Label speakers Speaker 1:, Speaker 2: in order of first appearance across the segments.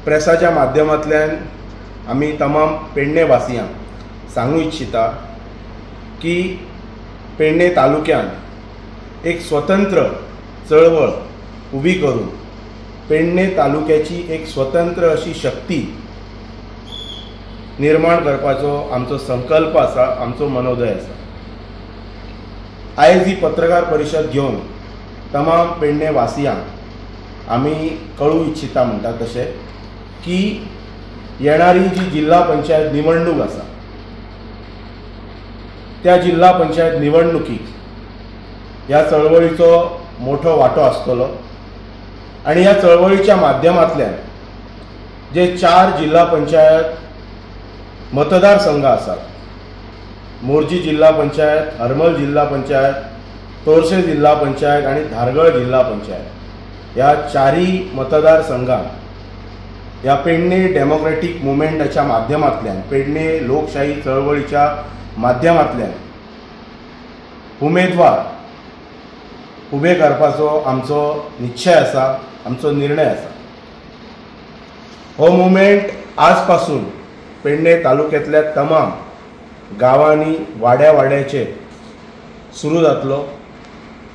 Speaker 1: प्रेसाच्या माध्यमांतल्यान आमी तमाम पेडणे वासियांक सांगू इच्छिता की पेडणे तालुक्यान एक स्वतंत्र चळवळ उबी करून पेडणे तालुक्याची एक स्वतंत्र अशी शक्ती निर्माण करपाचो आमचो संकल्प आसा, आमचो मनोदय आसा। आयज ही पत्रकार परिशद घेवन तमाम पेडणे वासियांक आमी कळू इच्छिता म्हणटा तशें की येणारी जी जिल्हा पंचायत निवडणूक आसा त्या जिल्हा पंचायत निवडणुकीक ह्या चळवळीचो मोठो वांटो आसतलो आनी ह्या चळवळीच्या माध्यमांतल्यान जे 4 जिल्हा पंचायत मतदारसंघ आसात, मोरजी जिल्हा पंचायत, हरमल जिल्हा पंचायत, तोरशे जिल्हा पंचायत आनी धारगळ जिल्हा पंचायत, ह्या 4 मतदारसंघांत ह्या पेडणे डेमोक्रेटीक मुवमेंटाच्या माध्यमांतल्यान, पेडणे लोकशाही चळवळीच्या माध्यमांतल्यान उमेदवार उबे करपाचो आमचो निश्चय आसा, आमचो निर्णय आसा। हो मुवमेंट आज पासून पेडणे तालुक्यांतल्या तमाम गांवांनी वाड्या वाड्याचेर सुरू जातलो।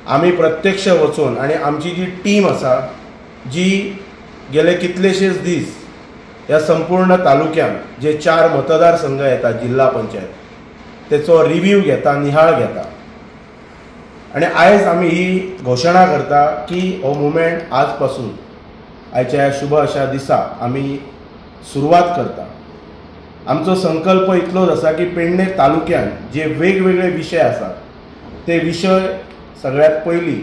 Speaker 1: आमी प्रत्यक्ष वचून आनी आमची जी टीम आसा जी गेले कितलेशेच दीस ह्या संपूर्ण तालुक्यांत जे 4 मतदारसंघ येतात जिल्हा पंचायत तेचो रिव्यू घेता, निहाळ घेता आनी आयज आमी ही घोशणा करता की हो मुवमेंट आज पासून आयच्या ह्या शुभ अशा दिसा आमी सुरवात करता। आमचो संकल्प इतलोच आसा की पेडणे तालुक्यांत जे वेगवेगळे विशय आसात ते विशय सगळ्यात पयलीं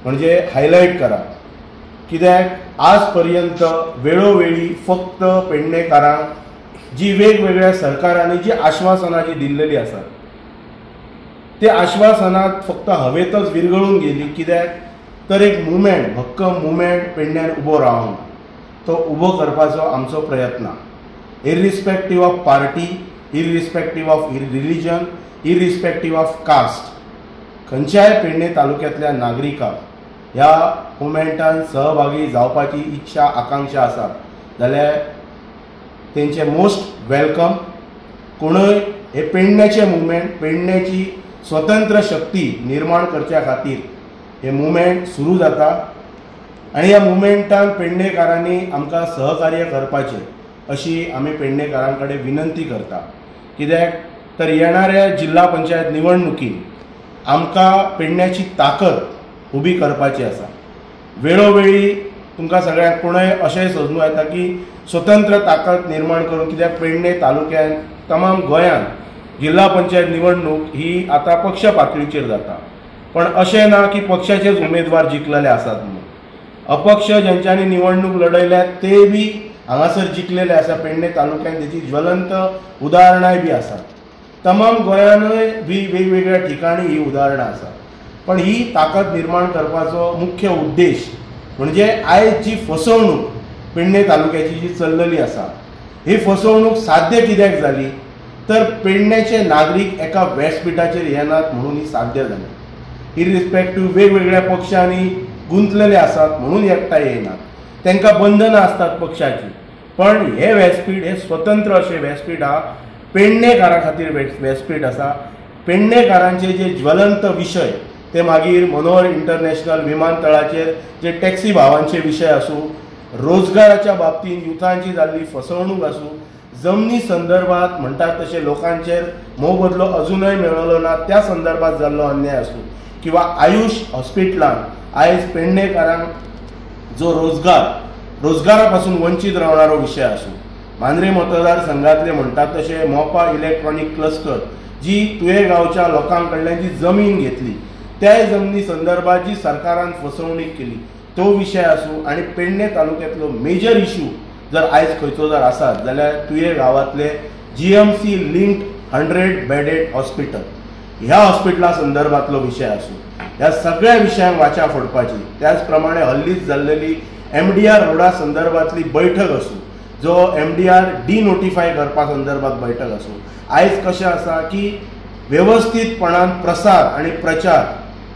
Speaker 1: म्हणजे हायलायट करा, कित्याक आज पर्यंत वेळोवेळी फक्त पेडणेकारांक जी वेगवेगळ्या सरकारांनी जी आश्वासनां जी दिल्लेली आसात ते आश्वासनां फक्त हवेतच विरगळून गेली, कित्याक तर एक मुवमेंट, भक्कम मुवमेंट पेडण्यान उबो रावंक तो उबो करपाचो आमचो प्रयत्न, irrespective of party, irrespective of religion, irrespective of caste, खंयच्याय पेडणे तालुक्यांतल्या नागरिकांक ह्या मुवमेंटान सहभागी जावपाची इच्छा आकांक्षा आसा जाल्यार तेंचे मोस्ट welcome. कोणूय हे पेडण्याचे मुवमेंट, पेडण्याची स्वतंत्र शक्ती निर्माण करच्या खातीर हे मुवमेंट सुरू जाता आनी ह्या मुवमेंटान पेडणेकारांनी आमकां सहकार्य करपाचें अशी आमी पेडणेकारां कडेन विनंती करता, कित्याक तर येणाऱ्या जिल्हा पंचायत निवडणुकीन आमकां पेडण्याची ताकद उबी करपाची आसा। वेळोवेळी तुमकां सगळ्यांक कोणूय अशें समजूं येता की स्वतंत्र ताकद निर्माण करून, कित्याक पेडणे तालुक्यांत तमाम गोंयांत जिल्हा पंचायत निवडणूक ही आतां पक्ष पातळीचेर जाता, पण अशें ना की पक्षाचेच उमेदवार जिखलेले आसात म्हणून। अपक्ष ज्यांच्यांनी निवडणूक लढयल्या ते बी हांगासर जिखलेले आसा, पेडणे तालुक्यांत तेची ज्वलंत उदाहरणांय बी आसात, तमाम गोंयानूय बी वेगवेगळ्या ठिकाणी ही उदाहरणां आसात। पण ही ताकद निर्माण करपाचो मुख्य उद्देश म्हणजे आयज जी फसवणूक पेडणे तालुक्याची जी चल्लेली आसा ही फसवणूक साध्य कित्याक जाली तर पेडण्याचे नागरीक एका व्यासपीठाचेर येनात म्हणून ही साध्य जाली। इरिस्पेक्टीव वेगवेगळ्या पक्षांनी गुंतलेले आसात म्हणून एकठांय येनात, तांकां बंधनां आसतात पक्षाची, पण हे व्यासपीठ हे स्वतंत्र अशें व्यासपीठ आहा, पेडणेकारां खातीर व्यासपीठ आसा। पेडणेकारांचे जे ज्वलंत विशय ते मागीर मनोहर इंटरनॅशनल विमानतळाचेर जे टॅक्सी भावांचे विशय आसूं, रोजगाराच्या बाबतींत युथांची जाल्ली फसवणूक आसूं, जमनी संदर्भात म्हणटात तशें लोकांचेर मोबदलो अजूनय मेळ्ळो ना त्या संदर्भात जाल्लो अन्याय आसूं, किंवा आयुष हॉस्पिटलान आयज पेडणेकारांक जो रोजगारा पासून वंचीत रावणारो विशय आसूं, मांद्रे मतदारसंघातले म्हणटात तशें मोपा इलेक्ट्रॉनीक क्लस्टर जी तुये गांवच्या लोकां कडल्यान जी जमीन घेतली त्या जमनी संदर्भात जी सरकारान फसवणूक केली तो विशय आसूं, आनी पेडणे तालुक्यांतलो मेजर इशू जर आयज खंयचो जर आसात जाल्यार तुये गांवांतले GMC linked 100 bedded hospital ह्या हॉस्पिटला संदर्भातलो विशय आसूं, ह्या सगळ्या विशयांक वाचा फोडपाची। त्याच प्रमाणे हल्लीच जाल्लेली MDR रोडा संदर्भातली बैठक आसूं, जो MDR डिनोटिफाय करपा संदर्भात बैठक आसूं, आयज कशें आसा की वेवस्थीतपणान प्रसार आनी प्रचार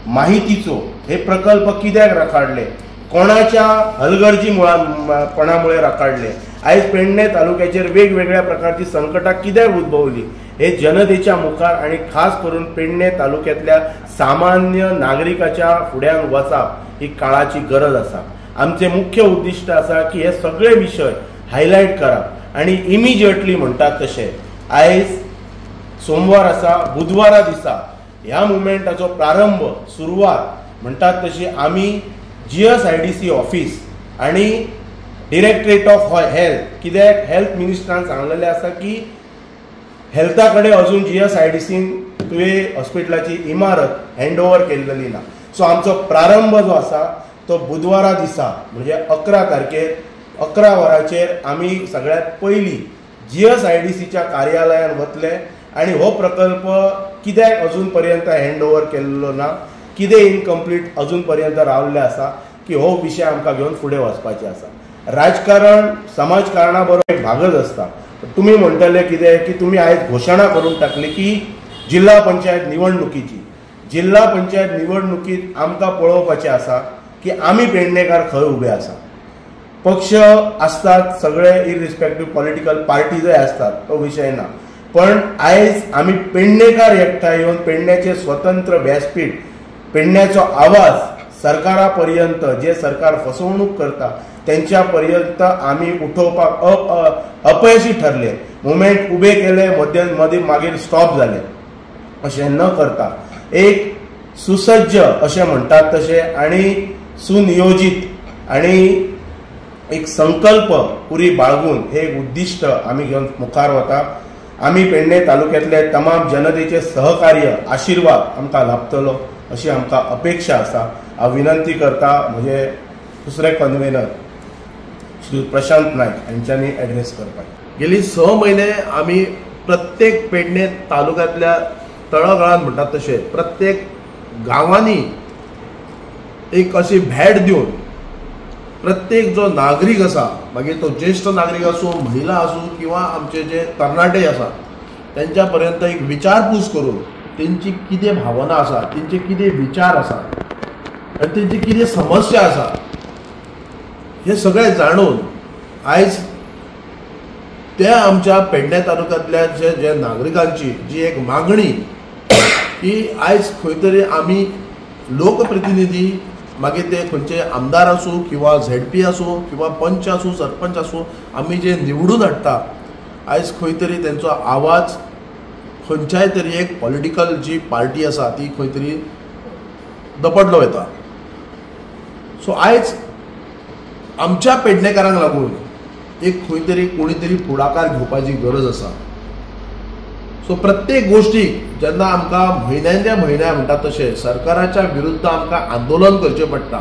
Speaker 1: माहितीचो हे प्रकल्प कित्याक रखाडले, कोणाच्या हलगर्जी पणामुळे राखाडले, आयज पेडणे तालुक्याचेर वेगवेगळ्या प्रकारची संकटां कित्याक उद्भवली हे जनतेच्या मुखार आनी खास करून पेडणे तालुक्यांतल्या सामान्य नागरिकाच्या फुड्यान वचप ही काळाची गरज आसा. आमचे मुख्य उद्दिश्ट आसा की हे सगळे विशय हायलायट करप आनी इमिजिएटली म्हणटात तशें आयज सोमवार आसा, बुधवारा दिसा ह्या मुवमेंटाचो प्रारंभ सुरवात म्हणटात तशी आमी GSIDC office आनी डिरेक्टरेट ऑफ हेल्थ, कित्याक हेल्थ मिनिस्टरान सांगलेलें आसा की हेल्था कडेन अजून GSIDCन तुवें हॉस्पिटलाची इमारत हँड ओवर केल्लेली ना. सो आमचो प्रारंभ जो आसा तो बुधवारा दिसा म्हणजे 11 तारखेर 11 वरांचेर आमी सगळ्यांत पयलीं GSIDCच्या कार्यालयान वतले आनी हो प्रकल्प कित्याक अजून पर्यंत हँड ओवर केल्लो ना, कितें इनकम्प्लीट अजून पर्यंत रावल्लें आसा की हो विशय आमकां घेवन फुडें वचपाचें आसा. राजकारण समाजकारणा बरोबर एक भागच आसता. तुमी म्हणटले कितें की तुमी आयज घोशणा करून टाकली की जिल्हा पंचायत निवडणुकीची, जिल्हा पंचायत निवडणुकीत आमकां पळोवपाचें आसा की आमी पेडणेकार खंय उबे आसा. पक्ष आसतात सगळे, इरिस्पेक्टीव पॉलिटिकल पार्टीजय आसतात, तो विशय ना, पण आयज आमी पेडणेकार एकठांय येवन पेडण्याचे स्वतंत्र व्यासपीठ, पेडण्याचो आवाज सरकारा पर्यंत, जे सरकार फसवणूक करता त्यांच्या पर्यंत आमी उठोवपाक अपयशी ठरले. मुवमेंट उबे केले, मदीं मागीर स्टॉप जाले, अशें न करता एक सुसज्ज अशें म्हणटात तशें आनी सुनियोजीत आनी एक संकल्प पुरी बाळगून हे एक उद्दिश्ट आमी घेवन मुखार वता. आमी पेडणे तालुक्यांतले तमाम जनतेचे सहकार्य आशिर्वाद आमकां लाभतलो अशी आमकां अपेक्षा आसा. हांव विनंती करता म्हजे दुसरे कन्वेनर श्री प्रशांत नायक हांच्यांनी एड्रेस करपाक.
Speaker 2: गेली 6 म्हयने आमी प्रत्येक पेडणे तालुक्यांतल्या तळागाळांत म्हणटात तशें प्रत्येक गांवांनी एक अशी भेट दिवन प्रत्येक जो नागरीक आसा, मागीर तो ज्येश्ठ नागरीक आसूं, महिला आसूं किंवा आमचे जे तरणाटे आसा तेंच्या पर्यंत एक विचारपूस करून तेंची कितें भावना आसा, तेंचे कितें विचार आसा आनी तेंची कितें समस्या आसा हे सगळें जाणून आयज त्या आमच्या पेडणे तालुक्यांतल्या जे जे नागरिकांची जी एक मागणी की आयज खंय तरी आमी लोकप्रतिनिधी, मागीर ते खंयचे आमदार आसूं किंवा झेडपी आसूं किंवा पंच आसूं, सरपंच आसूं, आमी जे निवडून हाडटा आयज खंय तरी तेंचो आवाज खंयच्याय तरी एक पॉलिटिकल जी पार्टी आसा ती खंय तरी दपटलो वता. सो आयज आमच्या पेडणेकारांक लागून एक खंय तरी कोणी तरी फुडाकार घेवपाची गरज आसा. सो प्रत्येक गोष्टीक जेन्ना आमकां म्हयन्याच्या म्हयन्या म्हणटा तशें सरकाराच्या विरुद्ध आमकां आंदोलन करचें पडटा,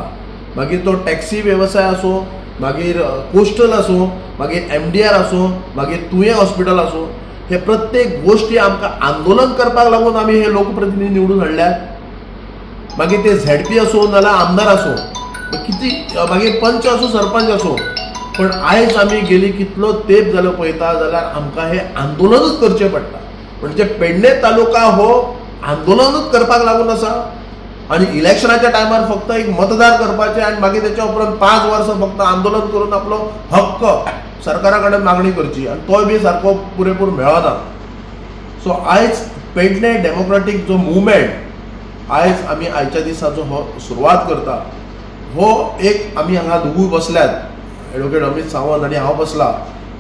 Speaker 2: मागीर तो टॅक्सी वेवसाय आसूं, मागीर कोस्टल आसूं, मागीर MDR आसूं, मागीर तुयें हॉस्पिटल आसूं, हे प्रत्येक गोष्टी आमकां आंदोलन करपाक लागून आमी हे लोकप्रतिनिधी निवडून हाडल्यात. मागीर ते झेडपी आसूं नाजाल्यार आमदार आसूं, किती मागीर पंच आसूं, सरपंच आसूं, पण आयज आमी गेली कितलो तेंप जालो पळयता जाल्यार आमकां हें आंदोलनूच करचें पडटा. म्हणजे पेडणे तालुका हो आंदोलनूच करपाक लागून आसा आनी इलेक्शनाच्या टायमार फक्त एक मतदार करपाचें आनी मागीर तेच्या उपरांत 5 वर्सां फक्त आंदोलन करून आपलो हक्क सरकारा कडेन मागणी करची आनी तोय बी सारको पुरेपूर मेळना. सो आयज पेडणे डेमोक्रेटीक जो मुवमेंट आयज आमी आयच्या दिसा जो हो सुरवात करता हो एक आमी हांगा दोगूय बसल्यात, एडवोकेट अमित सावंत आनी हांव बसला,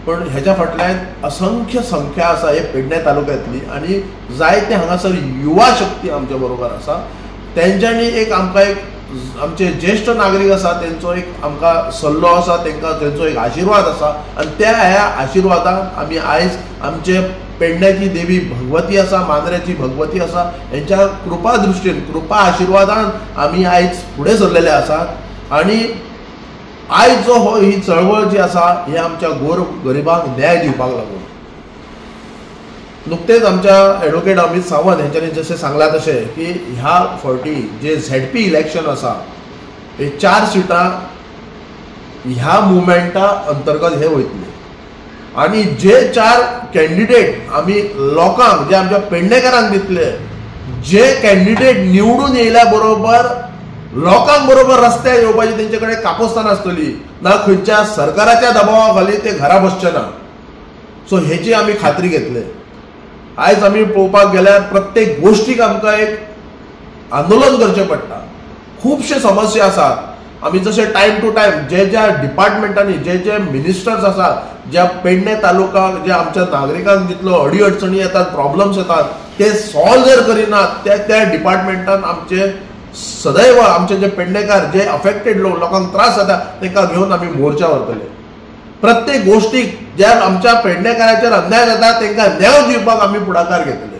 Speaker 2: पण ह्याच्या फाटल्यान असंख्य संख्या आसा हे पेडणे तालुक्यांतली आनी जायते हांगासर युवा शक्ती आमच्या बरोबर आसा. तेंच्यांनी एक आमकां एक आमचे ज्येश्ठ नागरीक आसा तेंचो एक आमकां सल्लो आसा, तेंकां तेंचो एक आशिर्वाद आसा आनी त्या ह्या आशिर्वादान आमी आयज आमचे पेडण्याची देवी भगवती आसा, मांद्र्याची भगवती आसा, हेंच्या कृपा दृश्टीन कृपा आशिर्वादान आमी आयज फुडें सरलेले आसात. आनी आयज जो हो ही चळवळ जी आसा हे आमच्या गोर गरिबांक न्याय दिवपाक लागून नुकतेच आमच्या एडवोकेट अमित सावंत हेंच्यांनी जशें सांगलां तशें की ह्या फावटी जे झेडपी इलेक्शन आसा हे 4 सिटां ह्या मुवमेंटा अंतर्गत हे वयतले आनी जे 4 कॅन्डिडेट आमी लोकांक जे आमच्या पेडणेकारांक दितले, जे कॅन्डिडेट निवडून येयल्या बरोबर लोकांक बरोबर रस्त्यार येवपाची तेंचे कडेन कापोस्तान आसतली ना खंयच्या सरकाराच्या दबावा खाली ते घरा बसचे ना. सो हेची आमी खात्री घेतले. आयज आमी पळोवपाक गेल्यार प्रत्येक गोश्टीक आमकां एक आंदोलन करचें पडटा. खुबशे समस्या आसात. आमी जशे टायम टू टायम जे ज्या डिपार्टमेंटांनी जे जे मिनिस्टर्स आसात ज्या पेडणे तालुका जे आमच्या नागरिकांक जितलो अडी अडचणी येतात, प्रॉब्लम्स येतात ते सॉल्व जर करिनात त्या त्या डिपार्टमेंटान आमचे सदैव आमचे जे पेडणेकार जे अफेक्टेड लोक लोकांक त्रास जाता तांकां घेवन आमी मोर्चा व्हरतले. प्रत्येक गोश्टीक ज्या आमच्या पेडणेकाराचेर अन्याय जाता तांकां न्याय दिवपाक आमी फुडाकार घेतले.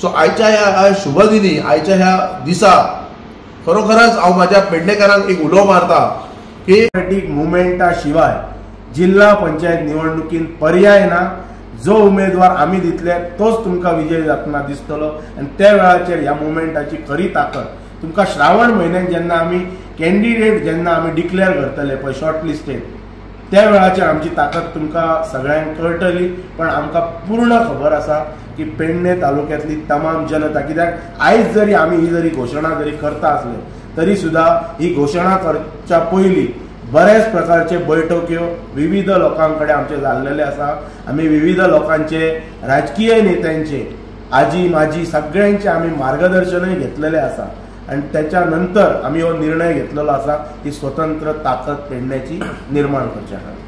Speaker 2: सो आयच्या ह्या शुभ दिनी, आयच्या ह्या दिसा खरोखरच हांव म्हाज्या पेडणेकारांक एक उलो मारता की
Speaker 1: मुवमेंटा शिवाय जिल्हा पंचायत निवडणुकीन पर्याय ना. जो उमेदवार आमी दितले तोच तुमकां विजय जातना दिसतलो आनी त्या वेळाचेर ह्या मुवमेंटाची खरी ताकद तुमकां श्रावण म्हयन्यान जेन्ना आमी कॅन्डिडेट जेन्ना आमी डिक्लेअर करतले पळय शॉर्ट लिस्टेड त्या वेळाचेर आमची ताकद तुमकां सगळ्यांक कळटली. पण आमकां पूर्ण खबर आसा की पेडणे तालुक्यांतली तमाम जनता, कित्याक आयज जरी आमी ही जरी घोशणा जरी करता आसले तरी सुद्दां ही घोशणा करच्या पयलीं बऱ्याच प्रकारचे बैठक्यो विविध लोकां कडेन आमचे जाल्लेले आसा. आमी विविध लोकांचे, राजकीय नेत्यांचे, आजी माजी सगळ्यांचे आमी मार्गदर्शनय घेतलेले आसा आनी त्याच्या नंतर आमी हो निर्णय घेतलेलो आसा की स्वतंत्र ताकद पेडण्याची निर्माण करच्या खातीर.